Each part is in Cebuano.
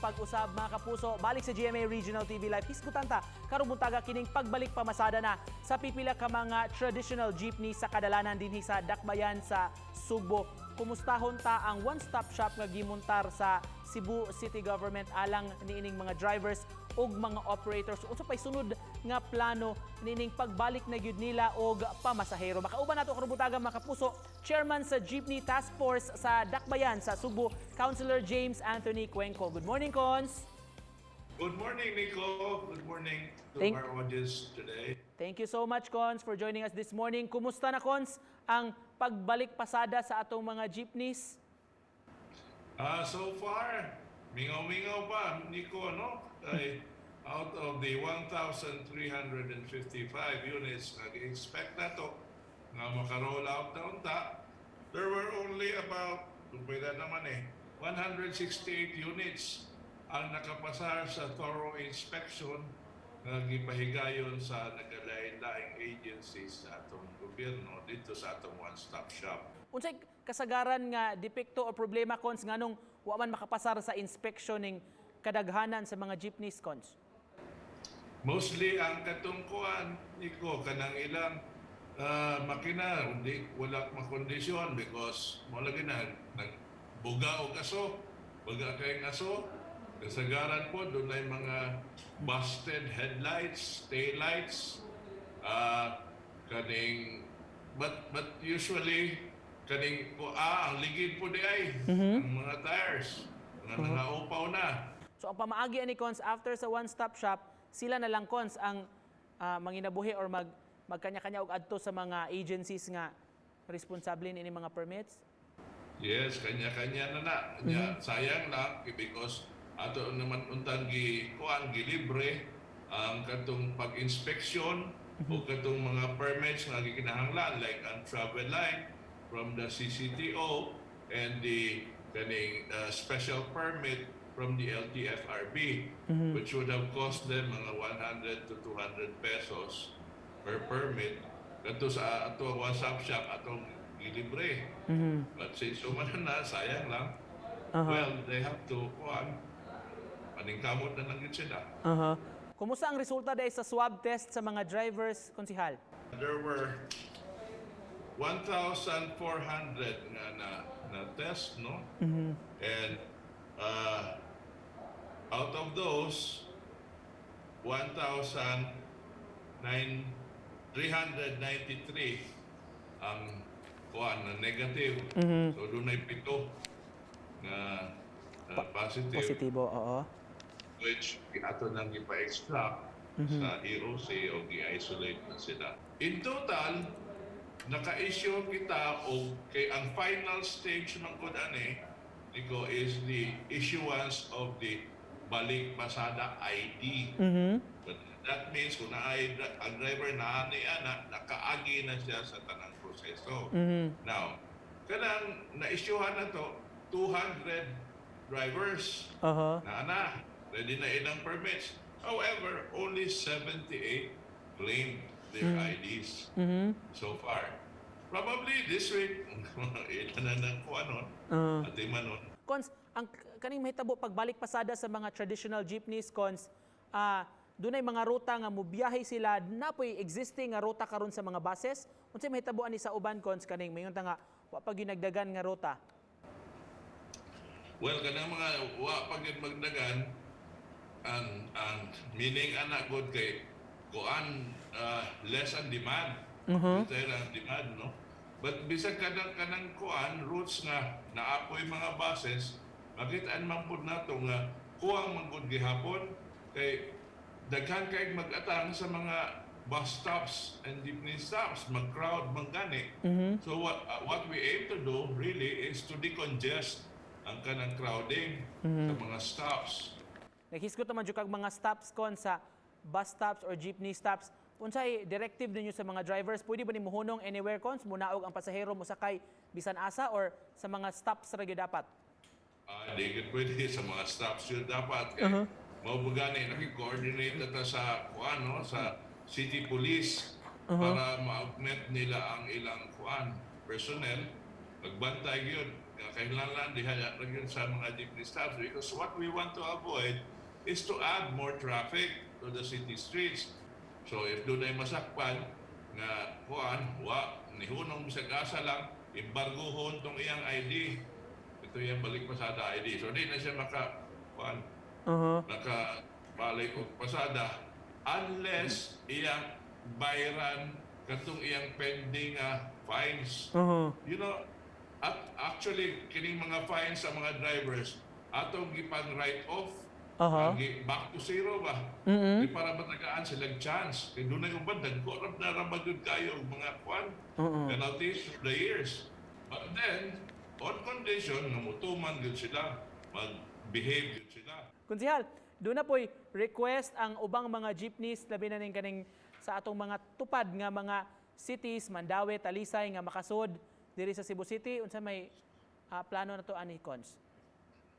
pag-usab, mga kapuso. Balik sa GMA Regional TV Live. Hisgutan ta karong buntaga kining pagbalik pamasada na sa pipila ka mga traditional jeepney sa kadalanan dinhi sa Dakbayan sa Sugbo. Kumustahon ta ang one-stop shop nga gimuntar sa Cebu City Government alang niining mga drivers ug mga operators. Unsa pay sunod nga plano niining pagbalik na gyud nila og pamasahero? Makauban nato karong buntaga, mga kapuso, Chairman sa Jeepney Task Force sa Dakbayan sa Sugbo, Councilor James Anthony Cuenco. Good morning, Cons. Good morning, Nico. Good morning to our audience today. Thank you so much, Cons, for joining us this morning. Kumusta na, Cons, ang pagbalik pasada sa atong mga jeepneys? So far, mingaw-mingaw pa, Nico, no? Ay, out of the 1,355 units na expect nato nga maka-roll out na unta, there were only about, pwede naman eh, 168 units ang nakapasar sa thorough inspection nga gipahigayon sa nagkalain-laing agencies sa atong gobyerno dito sa atong one-stop shop. Unsay kasagaran nga depekto o problema, Cons, nganong wa man makapasar sa inspection ning kadaghanan sa mga jeepneys, Cons? Mostly ang katong kuan, Nico, kanang ilang makina hindi wala makondisyon because mo lagi na nagbuga og aso, buga kay aso. Kasagaran po dunay mga busted headlights, tail lights, kaning but usually kaning ang ligid po diay ang mga tires nga nangaupaw na. So ang pamaagi ani, Cons, after sa one-stop shop, sila na lang, Cons, ang manginabuhi or magkanya-kanya og adto sa mga agencies nga responsable niini mga permits? Yes, kanya-kanya na na. Nya, sayang lang because ato naman untang gi kuan, gilibre ang katong pag-inspection o katong mga permits nga gikinahanglan like ang travel line from the CCTO and the kaning special permit from the LTFRB, which would have cost them mga 100 to 200 pesos per permit. Kadto sa ato one-stop shop, atong gilibre. But since human na, sayang lang. Well, they have to, kuan, paningkamot na lang yun sila. Kumusta ang resulta dahil sa swab test sa mga drivers, konsihal? There were 1,400 nga na test, no? And out of those, 1,393 ang kuan na negative. So dunay pito na positive, Positibo, oo. Which ato nang ipa-extract sa EOC o gi-isolate na sila. In total, naka-issue kita og kay ang final stage man gud ani, Nico, is the issuance of the Balik Pasada ID. But that means kung naay ang driver na ani ana, nakaagi na siya sa tanang proseso. Now, kanang na-issuehan na to, 200 drivers na ana, ready na ilang permits. However, only 78 claimed their IDs so far. Probably this week, ilan na ng kuanon, ati manon. Cons, ang kaning mahitabo pagbalik pasada sa mga traditional jeepneys, Cons, dunay mga ruta nga mubiyahe sila, napoy existing nga ruta karon sa mga buses. Unsay mahitabo ani sa uban, Cons, kaning mayon ta nga wa pa gyud nagdagan nga ruta? Well, kanang mga wa pa gyud magdagan, ang meaning ana gud kay kuan, less ang demand. Uh-huh. Ang demand, no? But bisag kanang kuan routes nga naapoy mga buses, makitaan man pud nato nga kuwang man gud gihapon kay daghan kay mag-atang sa mga bus stops and jeepney stops, mag-crowd man gani. So what we aim to do really is to decongest ang kanang crowding sa mga stops. Naghisgot naman jud kag mga stops kon sa bus stops or jeepney stops. Unsay directive ninyo sa mga drivers? Pwede ba ni muhunong anywhere, Cons? Munaog ang pasahero, mosakay bisan asa or sa mga stops ra gyud dapat? Ah, di gud pwede, sa mga stops yun dapat. Kay mao ba gani naki-coordinate na ta sa kuan, no, sa city police para ma-augment nila ang ilang kuan personnel. Pagbantay gyud nga kailangan diha ra gyud sa mga jeepney stops because what we want to avoid is to add more traffic to the city streets. So if dunay masakpan nga kuan, wa nihunong bisag asa lang, embargohon tong iyang ID. Ito yung balik pasada ID. So di na siya maka kuan, naka balik og pasada unless iyang bayaran katong iyang pending fines. At actually kining mga fines sa mga drivers atong gipang write off. Back to zero ba? Di para matagaan silang chance. Kay dunay uban, dagko ra na ra ba gyud kayo og mga kwan penalties through the years. But then on condition nga mutuman gyud sila, mag-behave gyud sila. Konsihal, duna po'y request ang ubang mga jeepneys, labi na ning kaning sa atong mga tupad nga mga cities, Mandaue, Talisay, nga makasud diri sa Cebu City. Unsa may plano nato ani, Cons?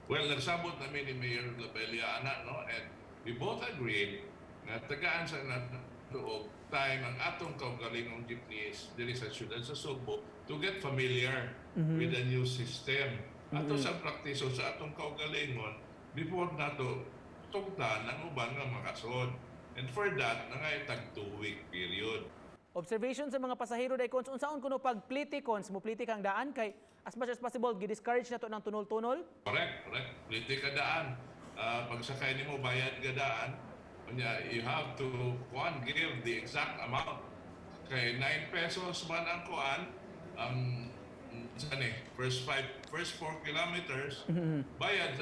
Well, nagsabot namin ni Mayor Labella ana, no? And we both agreed nga tagaan sa nato og time ang atong kaugalingong jeepneys diri sa siyudad sa Sugbo to get familiar with the new system. Ato sa praktiso sa atong kaugalingon before nato tugtan ang uban nga makasud. And for that, nangay tag 2-week period. Observation sa mga pasahero day, Cons, unsaon kuno pagpliti, Cons? Mupliti kang daan kay as much as possible gi-discourage nato ng tunol-tunol. Correct. Pliti ka daan. Pagsakay nimo, bayad ka daan. Unya, you have to kuan, give the exact amount. Kay 9 pesos man ang kuan, ang saan eh, first 5, first 4 kilometers, bayad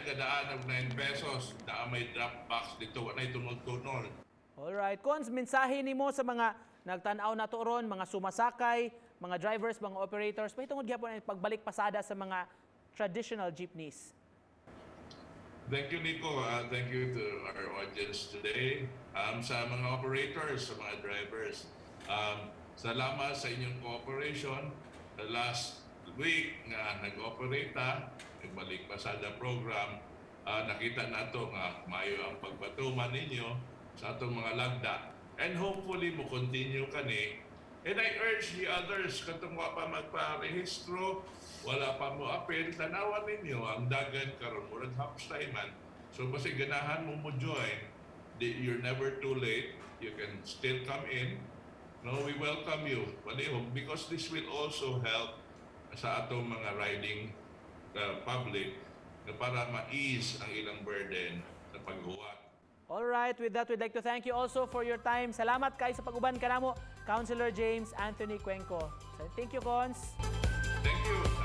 ka daan og 9 pesos. Naa may drop box dito, wala tunol-tunol. Alright, Cons, mensahe nimo sa mga nagtan-aw nato ron, mga sumasakay, mga drivers, mga operators, mahitungod gyapon ang pagbalik pasada sa mga traditional jeepneys. Thank you, Nico. Thank you to our audience today. Sa mga operators, sa mga drivers, salamat sa inyong cooperation. The last week nga nag-operate ta, nagbalik pasada program, nakita nato nga maayo ang pagpatuman ninyo sa atong mga lagda. And hopefully mo continue kani. And I urge the others, katong wa pa magpa-rehistro, wala pa mo apil, tanawan ninyo ang dagan karon, murag half man. So basta ganahan mo mo join, you're never too late. You can still come in. No, we welcome you. Palihog because this will also help sa atong mga riding public na para ma-ease ang ilang burden sa paghuwat. Alright, with that, we'd like to thank you also for your time. Salamat kay sa pag-uban kanamo, Councilor James Anthony Cuenco. So, thank you, Cons. Thank you.